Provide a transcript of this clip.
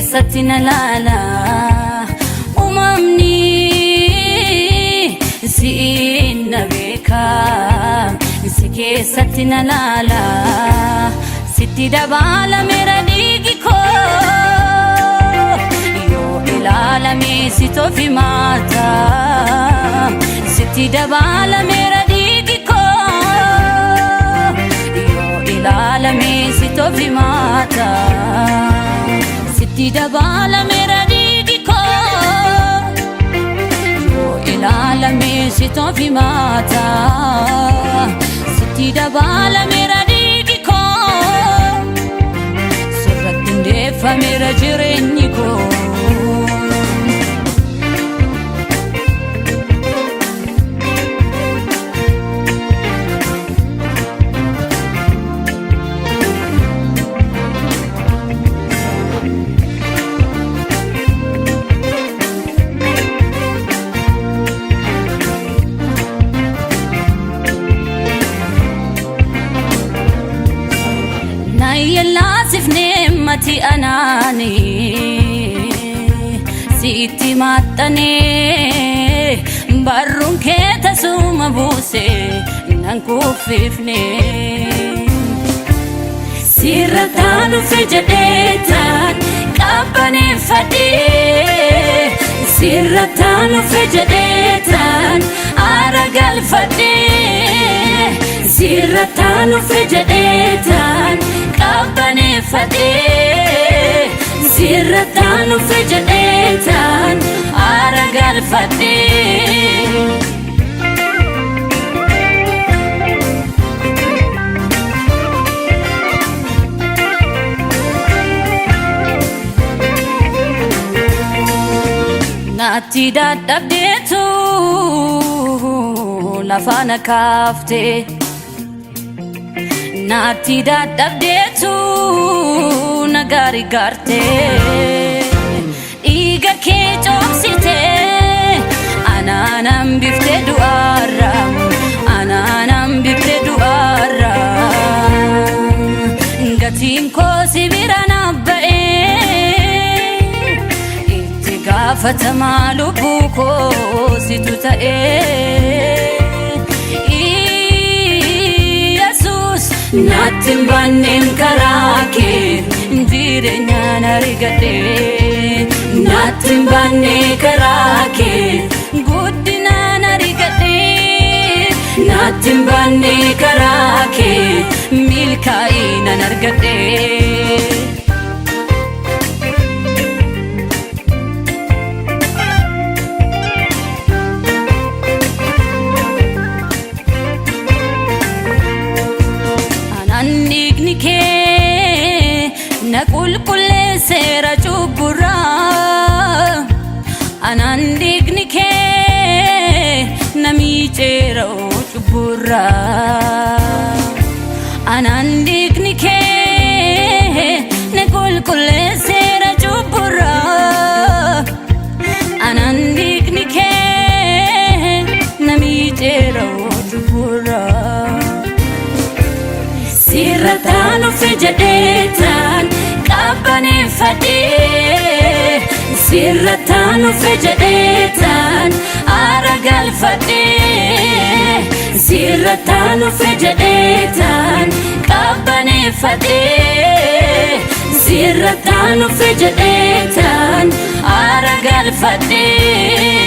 Keessatti na laala uumamni siin na beeka, si keessatti na laala, sitti dabaalameera dhiigi koo, yoo ilaalame si tofi maata, sitti dabaalameera dhiigi koo, yoo ilaalame si tofi maata, sitti dabaalameera dhiigi koo, yoo ilaalame si tofi maata, sitti dabaalameera dhiigi koo, sirratti hundeeffameera jireenyi koo. Nayyellaasifnee mati anaani sitti maxxanee, barruun kee tasuma buuse nan kuffifne. Sirra taanufe jedheetaan qabbaneeffadhee, sirra taanufe jedheetaan aara galfadhee, sirra taanufe jedheetaan qabbaneeffadhee, sirra taanufe jedheetaan aara galfadhee. Naatti dadhabdeetu lafa na kaafte. Naatti dadhabdeetu na gargaarte. Dhiiga kee coomsite anaan hambifte du'aarra. Anaan hambifte du'aarra. Gatiin koo si bira naaf ba'ee. Itti gaafatamaa lubbuu koo situ ta'ee. Yesuus, natti hin banneen karaa kee jireenyaan argadhee. Natti hin bannee karaa kee guddinaan argadhee. Natti hin bannee karaa kee milkaa'inaan argadhee. Anaan dhiigni kee na qulqulleesseera cubburraa. Anaan dhiigni kee na miiceera cubburraa. Anaan dhiigni kee na qulqulleesseera cubburraa. Anaan dhiigni kee na miiceera cubburraa. Sirra taanufe jedheetaan qabbaneeffadhee, sirra taanufe jedheetaan aara galfadhee, sirra taanufe jedheetaan qabbaneeffadhee, sirra taanufe jedheetaan aara galfadhee.